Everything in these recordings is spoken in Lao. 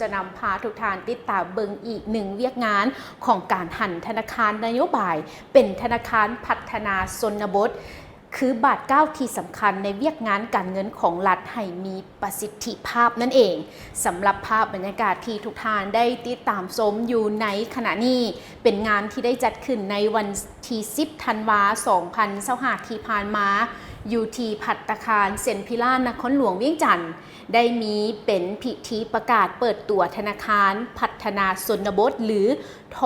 ຈະນຳພາທຸກທ່ານຕິດຕາມເບິ່ງອີກໜຶ່ງວຽກງານຂອງການຫັນທະນາຄານນະໂຍບາຍເປັນທະນາຄານພັດທະນາຊົນນະບົດ ຄືບາດກ້າວທີ່ສຳຄັນໃນວຽກງານການເງິນຂອງລັດໃຫ້ມີປະສິດທິພາບນັ້ນເອງ. ສຳລັບພາບບັນຍາກາດທີ່ທຸກທ່ານໄດ້ຕິດຕາມຊົມຢູ່ໃນຂະນະນີ້ ເປັນງານທີ່ໄດ້ຈັດຂຶ້ນໃນວັນທີສິບ ທັນວາ ສອງພັນຊາວຫ້າ ທີ່ຜ່ານມາ ຢູ່ທີ່ພັດຕາຄານເຊັນພິລາ ນະຄອນຫຼວງວຽງຈັນ. ໄດ້ມີເປັນພິທີປະກາດເປີດຕົວທະນາຄານພັດທະນາຊົນນະບົດ ຫຼື ທ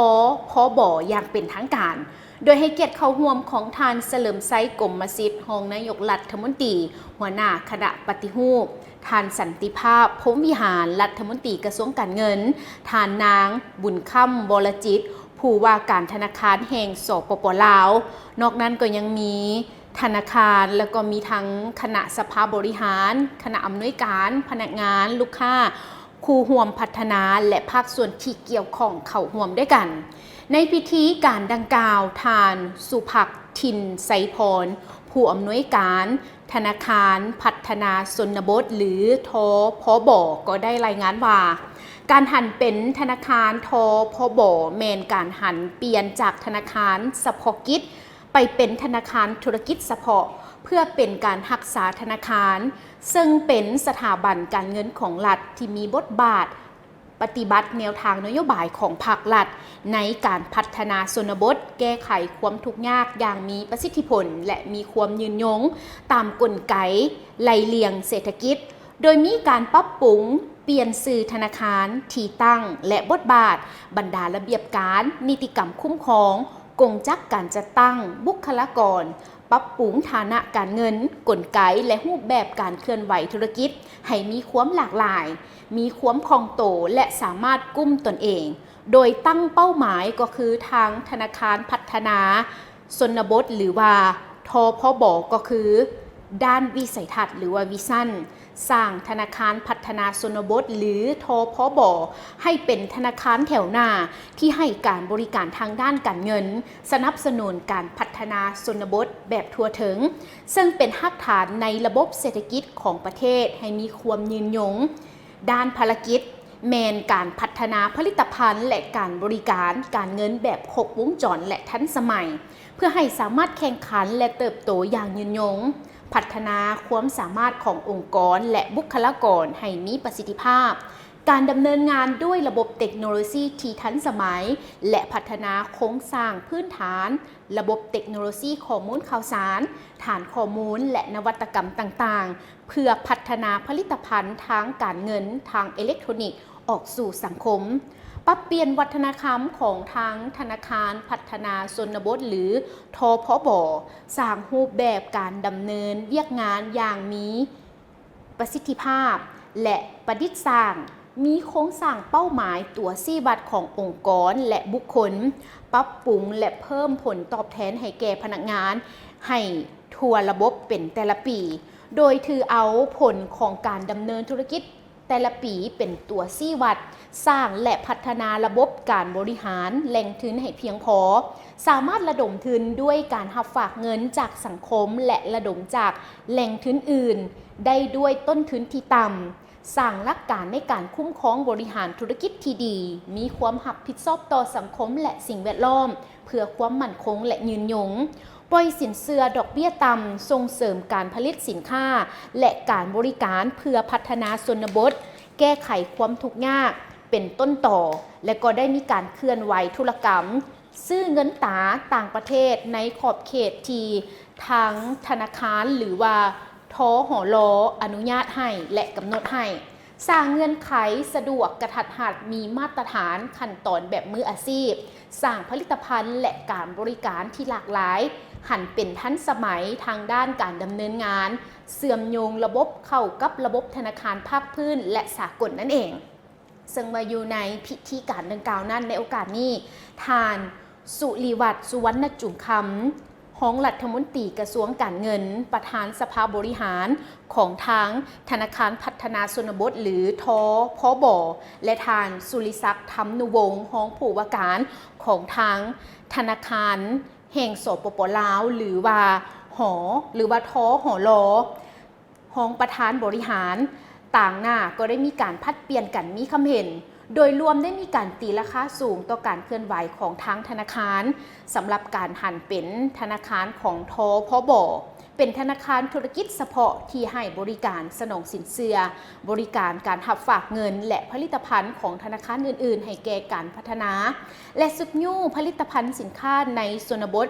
ພບ ຢ່າງເປັນທາງການ, ໂດຍໃຫ້ກຽດເຂົ້າຮ່ວມຂອງທ່ານ ສະເຫຼີມໄຊ ກົມມະສິດ ຮອງນາຍົກລັດຖະມົນຕີ ຫົວໜ້າຄະນະປະຕິຮູບ, ທ່ານ ສັນຕິພາບ ພົມວິຫານ ລັດຖະມົນຕີກະຊວງການເງິນ, ທ່ານນາງ ບຸນຄຳ ວໍລະຈິດ ຜູ້ວ່າການທະນາຄານແຫ່ງ ສປປ ລາວ. ນອກນັ້ນກໍຍັງມີ ທະນາຄານ ແລ້ວກໍມີທັງຄະນະສະພາບໍລິຫານ, ຄະນະອຳນວຍການ, ພະນັກງານ, ລູກຄ້າ, ຄູ່ຮ່ວມພັດທະນາ ແລະ ພາກສ່ວນທີ່ກ່ຽວຂ້ອງເຂົ້າຮ່ວມດ້ວຍກັນ. ໃນພິທີການດັ່ງກ່າວ, ທ່ານ ສຸພັກ ຖິ່ນໄຊພອນ ຜູ້ອຳນວຍການທະນາຄານພັດທະນາຊົນນະບົດ ຫຼື ທພບ ກໍໄດ້ລາຍງານວ່າ ການຫັນເປັນທະນາຄານ ທພບ ແມ່ນການຫັນປ່ຽນຈາກທະນາຄານສະເພາະກິດ ໄປເປັນທະນາຄານທຸລະກິດສະເພາະ ເພື່ອເປັນການຮັກສາທະນາຄານ, ເຊິ່ງເປັນສະຖາບັນການເງິນຂອງລັດທີ່ມີບົດບາດປະຕິບັດແນວທາງນະໂຍບາຍຂອງພັກລັດ ໃນການພັດທະນາຊົນນະບົດ, ແກ້ໄຂຄວາມທຸກຍາກຢ່າງມີປະສິດທິຜົນ ແລະ ມີຄວາມຍືນຍົງຕາມກົນໄກໄລ່ລຽງເສດຖະກິດ. ໂດຍມີການປັບປຸງ, ປ່ຽນຊື່ທະນາຄານ, ທີ່ຕັ້ງ ແລະ ບົດບາດ, ບັນດາລະບຽບການ, ນິຕິກຳຄຸ້ມຄອງ, ກົງຈັກການຈັດຕັ້ງ, ບຸກຄະລາກອນ, ປັບປຸງຖານະການເງິນ, ກົນໄກ ແລະ ຮູບແບບການເຄື່ອນໄຫວທຸລະກິດໃຫ້ມີຄວາມຫຼາກຫຼາຍ, ມີຄວາມຄ່ອງໂຕ ແລະ ສາມາດກຸ້ມຕົນເອງ, ໂດຍຕັ້ງເປົ້າໝາຍກໍຄືທາງທະນາຄານພັດທະນາ ຊົນນະບົດ ຫຼືວ່າ ທພບ ກໍຄື ດ້ານວິໄສທັດ ຫຼືວ່າ ວິຊັນ ສ້າງທະນາຄານພັດທະນາຊົນນະບົດ ຫຼື ທພບ ໃຫ້ເປັນທະນາຄານແຖວໜ້າທີ່ໃຫ້ການບໍລິການທາງດ້ານການເງິນ, ສະໜັບສະໜູນການພັດທະນາຊົນນະບົດແບບທົ່ວເຖິງ, ເຊິ່ງເປັນຮາກຖານໃນລະບົບເສດຖະກິດຂອງປະເທດໃຫ້ມີຄວາມຍືນຍົງ. ດ້ານພາລະກິດ ແມ່ນການພັດທະນາຜະລິດຕະພັນ ແລະ ການບໍລິການການເງິນແບບຄົບວົງຈອນ ແລະ ທັນສະໄໝ ເພື່ອໃຫ້ສາມາດແຂ່ງຂັນ ແລະ ເຕີບໂຕຢ່າງຍືນຍົງ, ພັດທະນາຄວາມສາມາດຂອງອົງກອນ ແລະ ບຸກຄະລາກອນໃຫ້ມີປະສິດທິພາບ, ການດຳເນີນງານດ້ວຍລະບົບເຕັກໂນໂລຊີທີ່ທັນສະໄໝ ແລະ ພັດທະນາໂຄງສ້າງພື້ນຖານ ລະບົບເຕັກໂນໂລຊີຂໍ້ມູນຂ່າວສານ, ຖານຂໍ້ມູນ ແລະ ນະວັດຕະກຳຕ່າງໆ ເພື່ອພັດທະນາຜະລິດຕະພັນທາງການເງິນທາງເອເລັກໂທຣນິກອອກສູ່ສັງຄົມ, ປັບປ່ຽນວັດທະນະທຳຂອງທາງທະນາຄານພັດທະນາຊົນນະບົດ ຫຼື ທພບ, ສ້າງຮູບແບບການດຳເນີນວຽກງານຢ່າງມີ ປະສິດທິພາບ ແລະ ປະດິດສ້າງ, ມີໂຄງສ້າງເປົ້າໝາຍຕົວຊີ້ວັດຂອງອົງກອນ ແລະ ບຸກຄົນ, ປັບປຸງ ແລະ ເພີ່ມຜົນຕອບແທນໃຫ້ແກ່ພະນັກງານໃຫ້ທົ່ວລະບົບເປັນແຕ່ລະປີ, ໂດຍຖືເອົາຜົນຂອງການດຳເນີນທຸລະກິດແຕ່ລະປີເປັນຕົວຊີ້ວັດ, ສ້າງ ແລະ ພັດທະນາລະບົບການບໍລິຫານແຫຼ່ງທຶນໃຫ້ພຽງພໍ, ສາມາດລະດົມທຶນດ້ວຍການຮັບຝາກເງິນຈາກສັງຄົມ ແລະ ລະດົມຈາກແຫຼ່ງທຶນອື່ນໄດ້ດ້ວຍຕົ້ນທຶນທີ່ຕ່ຳ, ສ້າງຫຼັກການໃນການຄຸ້ມຄອງບໍລິຫານທຸລະກິດທີ່ດີ, ມີຄວາມຮັບຜິດຊອບຕໍ່ສັງຄົມ ແລະ ສິ່ງແວດລ້ອມ ເພື່ອຄວາມໝັ້ນຄົງ ແລະ ຍືນຍົງ, ປ່ອຍສິນເຊື່ອດອກເບ້ຍຕ່ຳ, ສົ່ງເສີມການຜະລິດສິນຄ້າ ແລະ ການບໍລິການເພື່ອພັດທະນາຊົນນະບົດ, ແກ້ໄຂຄວາມທຸກຍາກເປັນຕົ້ນຕໍ, ແລະ ກໍໄດ້ມີການເຄື່ອນໄຫວທຸລະກຳ ຊື້ເງິນຕາຕ່າງປະເທດໃນຂອບເຂດທີ່ທາງທະນາຄານ ຫຼືວ່າ ທຫລ ອະນຸຍາດໃຫ້ ແລະ ກຳນົດໃຫ້, ສ້າງເງື່ອນໄຂສະດວກ, ກະທັດຮັດ, ມີມາດຕະຖານ, ຂັ້ນຕອນແບບມືອາຊີບ, ສ້າງຜະລິດຕະພັນ ແລະ ການບໍລິການທີ່ຫຼາກຫຼາຍ, ຫັນເປັນທັນສະໄໝທາງດ້ານການດຳເນີນງານ, ເຊື່ອມໂຍງລະບົບເຂົ້າກັບລະບົບທະນາຄານພາກພື້ນ ແລະ ສາກົນນັ້ນເອງ. ເຊິ່ງວ່າຢູ່ໃນພິທີການດັ່ງກ່າວນັ້ນ, ໃນໂອກາດນີ້ ທ່ານ ສຸລິວັດ ສຸວັນນະຈຸມຄຳ ຮອງລັດຖະມົນຕີກະຊວງການເງິນ, ປະທານສະພາບໍລິຫານຂອງທາງທະນາຄານພັດທະນາຊົນນະບົດ ຫຼື ທພບ ແລະ ທ່ານ ສຸລິສັກ ທຳນຸວົງ ຮອງຜູ້ວ່າການຂອງທາງທະນາຄານແຫ່ງ ສປປ ລາວ ຫຼືວ່າ ຫ ຫຼືວ່າ ທຫລ ຮອງປະທານບໍລິຫານ ຕາງໜ້າກໍໄດ້ມີການຜັດປ່ຽນກັນມີຄຳເຫັນ, ໂດຍລວມໄດ້ມີການຕີລາຄາສູງຕໍ່ການເຄື່ອນໄຫວຂອງທາງທະນາຄານ ສຳລັບການຫັນເປັນທະນາຄານຂອງ ທພບ ເປັນທະນາຄານທຸລະກິດສະເພາະທີ່ໃຫ້ບໍລິການສະໜອງສິນເຊື່ອ, ບໍລິການການຮັບຝາກເງິນ ແລະ ຜະລິດຕະພັນຂອງທະນາຄານອື່ນໆ ໃຫ້ແກ່ການພັດທະນາ ແລະ ຊຸກຍູ້ຜະລິດຕະພັນສິນຄ້າໃນຊົນນະບົດ.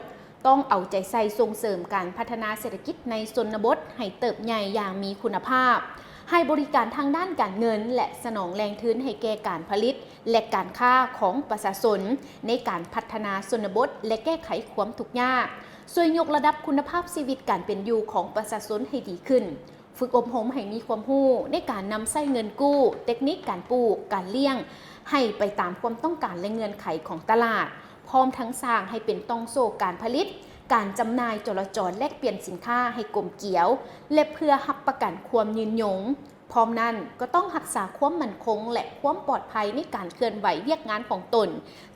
ຕ້ອງເອົາໃຈໃສ່ສົ່ງເສີມການພັດທະນາເສດຖະກິດໃນຊົນນະບົດໃຫ້ເຕີບໃຫຍ່ຢ່າງມີຄຸນນະພາບ, ໃຫ້ບໍລິການທາງດ້ານການເງິນ ແລະ ສະໜອງແຫຼ່ງທຶນໃຫ້ແກ່ການຜະລິດ ແລະ ການຄ້າຂອງປະຊາຊົນ ໃນການພັດທະນາຊົນນະບົດ ແລະ ແກ້ໄຂຄວາມທຸກຍາກ, ຊ່ວຍຍົກລະດັບຄຸນນະພາບຊີວິດການເປັນຢູ່ຂອງປະຊາຊົນໃຫ້ດີຂຶ້ນ, ຝຶກອົບຮົມໃຫ້ມີຄວາມຮູ້ໃນການນຳໃຊ້ເງິນກູ້, ເຕັກນິກການປູກ, ການລ້ຽງ ໃຫ້ໄປຕາມຄວາມຕ້ອງການ ແລະ ເງື່ອນໄຂຂອງຕະຫຼາດ, ພ້ອມທັງສ້າງໃຫ້ເປັນຕ່ອງໂສ້ການຜະລິດ, ການຈຳໜ່າຍ, ຈໍລະຈອນແລກປ່ຽນສິນຄ້າໃຫ້ກົມກຽວ ແລະ ເພື່ອຮັບປະກັນຄວາມຍືນຍົງ. ພ້ອມນັ້ນກໍຕ້ອງຮັກສາຄວາມໝັ້ນຄົງ ແລະ ຄວາມປອດໄພໃນການເຄື່ອນໄຫວວຽກງານຂອງຕົນ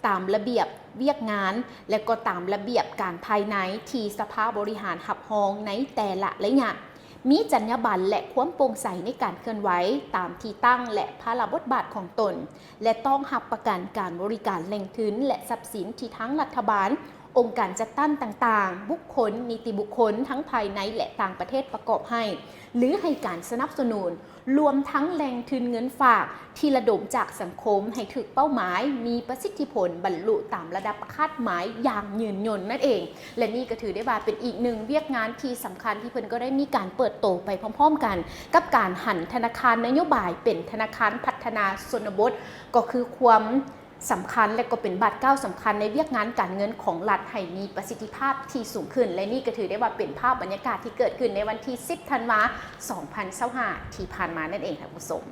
ຕາມລະບຽບວຽກງານ ແລະ ກໍຕາມລະບຽບການພາຍໃນທີ່ສະພາບໍລິຫານຮັບຮອງໃນແຕ່ລະໄລຍະ, ມີຈັນຍາບັນ ແລະ ຄວາມໂປ່ງໃສໃນການເຄື່ອນໄຫວຕາມທີ່ຕັ້ງ ແລະ ພາລະບົດບາດຂອງຕົນ, ແລະ ຕ້ອງຮັບປະກັນການບໍລິການແຫຼ່ງທຶນ ແລະ ຊັບສິນທີ່ທາງລັດຖະບານ, ອົງການຈັດຕັ້ງຕ່າງໆ, ບຸກຄົນ, ນິຕິບຸກຄົນ ທັງພາຍໃນ ແລະ ຕ່າງປະເທດປະກອບໃຫ້ ຫຼື ໃຫ້ການສະໜັບສະໜູນ, ລວມທັງແຫຼ່ງທຶນເງິນຝາກທີ່ລະດົມຈາກສັງຄົມໃຫ້ຖືກເປົ້າໝາຍ, ມີປະສິດທິຜົນ, ບັນລຸຕາມລະດັບຄາດໝາຍຢ່າງຍືນຍົງນັ້ນເອງ. ແລະ ນີ້ກໍຖືໄດ້ວ່າເປັນອີກໜຶ່ງວຽກງານທີ່ສຳຄັນທີ່ເພິ່ນກໍໄດ້ມີການເປີດໂຕໄປພ້ອມໆກັນ ກັບການຫັນທະນາຄານນະໂຍບາຍເປັນທະນາຄານພັດທະນາຊົນນະບົດ, ກໍຄືຄວາມ ສຳຄັນ ແລະ ກໍເປັນບາດກ້າວສຳຄັນໃນວຽກງານການເງິນຂອງລັດໃຫ້ມີປະສິດທິພາບທີ່ສູງຂຶ້ນ ແລະ ນີ້ກໍຖືໄດ້ວ່າເປັນພາບບັນຍາກາດທີ່ເກີດຂຶ້ນໃນວັນທີສິບ ທັນວາ ສອງພັນຊາວຫ້າ ທີ່ຜ່ານມານັ້ນເອງ ທ່ານຜູ້ຊົມ.